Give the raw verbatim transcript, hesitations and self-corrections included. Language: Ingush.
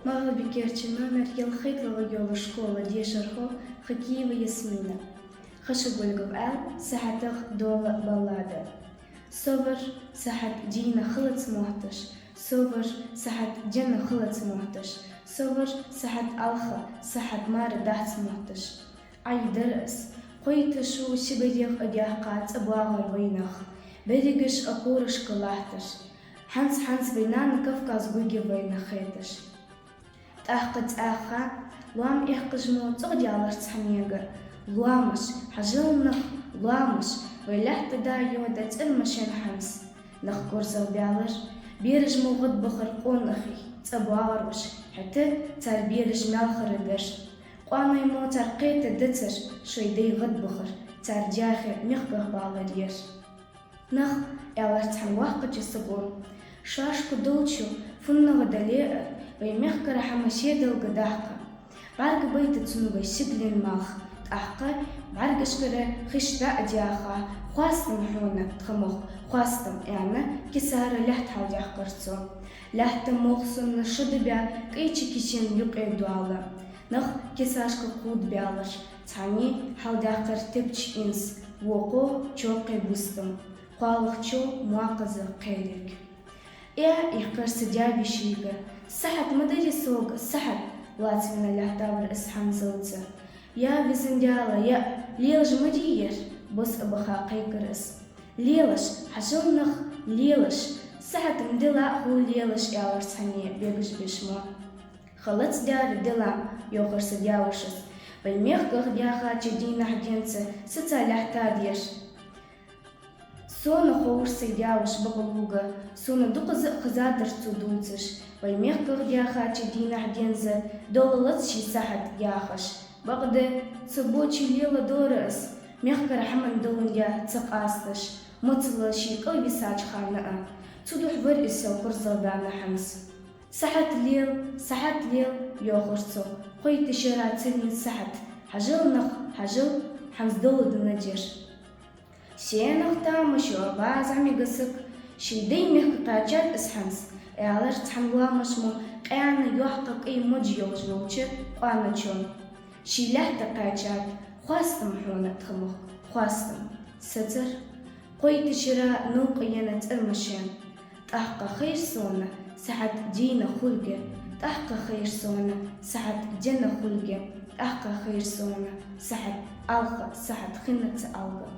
МагӀалбикерча номер ялхайттлагӀа йола школа дешархо Хакиева Ясмина. Хашагульгов Ӏаьла, «Сахьатах дола баллада». Со вар сахьат дийна хилац мотташ, со вар сахьат денна хилац мотташ, со вар сахьат алха, сахьат мара дац мотташ. Ӏай дар аз, кхойтта шу Сибарех а даьккха цӀабоагӀар вай нах, берригаш а корашка латташ. ХӀанз-хӀанз вай нана Кавказ гургья вайна хеташ. ТӀаккха цӀаьхха лоам эккхаш мо цӀогӀа даьлар цхьаннега. Лоамаш, хьажал нах, лоамаш, вай лаьтта да йода цӀермашен хӀанз. Нах корзагӀбаьлар, бераш мо гӀадбахар къонахий, цӀабоагӀар уж, хӀаьта цар бераш маьлхара дар. Къоаной мо цар кхетадацар, шоай дай гӀадбахар, цар даьхе мехках балар яр. «Нах», — аьлар цхьан воккхача саго, — «шоашка долчох фуннагӀа дале а, вай мехкара хӀама седалга даккха». БӀаргабайта цунга сигален малх, тӀаккха бӀаргашкара хиш дӀа а даьха: «Хоастам хьона, тха мохк, хоастам», — аьнна, кисара лаьтта хьалдаьккхар цо. Лаьтта молха санна шода баь, кӀайча кисен юкъе доалла. Нах кисашка кхувдабаьлар. Цхьанне хьалдаьккхар тепча инс, вокхо чоккхе бустам, кхоалагӀчо мокхаза кхерек. «Э, — йоахар са даь-вешийга, — сахьат ма дарий сога, сахьат!» — лоацавенна лаьттавар из хӀанзалца. «Я Везан Даьла, я, лелаш ма дий ер!» — бос а баха кхайкар из. «Лелаш, хьажал нах, лелаш! Сахьат ма дилла а хул лелаш», — аьлар цхьанне бегаш беш мо. «Хилац дера дилла, — йоахар са даь-вошас, — вай мехках даьхача дийнахьа денз саца лаьттад ер. Сона ховр сай даь-воша бакъ лувга, сона дукхаза а хезадар цо дувцаш. Вай мехках даьхача дийнахьа денз доаллац ший сахьат», — яхаш. Бакъда, цу боча лела дора из, мехкара хӀаман доландаь ца къасташ, моцала ший кӀалвисача хана а. Цудухьа вар из сел корзагӀбаьнна хӀанз. «Сахьат лел, сахьат лел, — йоахар цо, — кхойтта шера цӀермин сахьат. Хьажал, нах, хьажал, хӀанз доладеннад ер». «Сенах тамаш я, ва зӀамига саг, ший дай мехка кхаьчад из хӀанз», — аьлар цхьан лоамаш мо къаьна йоккха кӀай модж йолаш волча къоаначо. «Ший лаьтта кхаьчад, хоастам хьона, тха мохк, хоастам». Сацар. Кхойтта шера новкъаенна цӀермашен. «ТӀаккха хайра сона, сахьат дийна хулга, тӀаккха хайра сона, сахьат денна хулга, тӀаккха хайра сона, сахьат алха, сахьат хинна ца Ӏалга».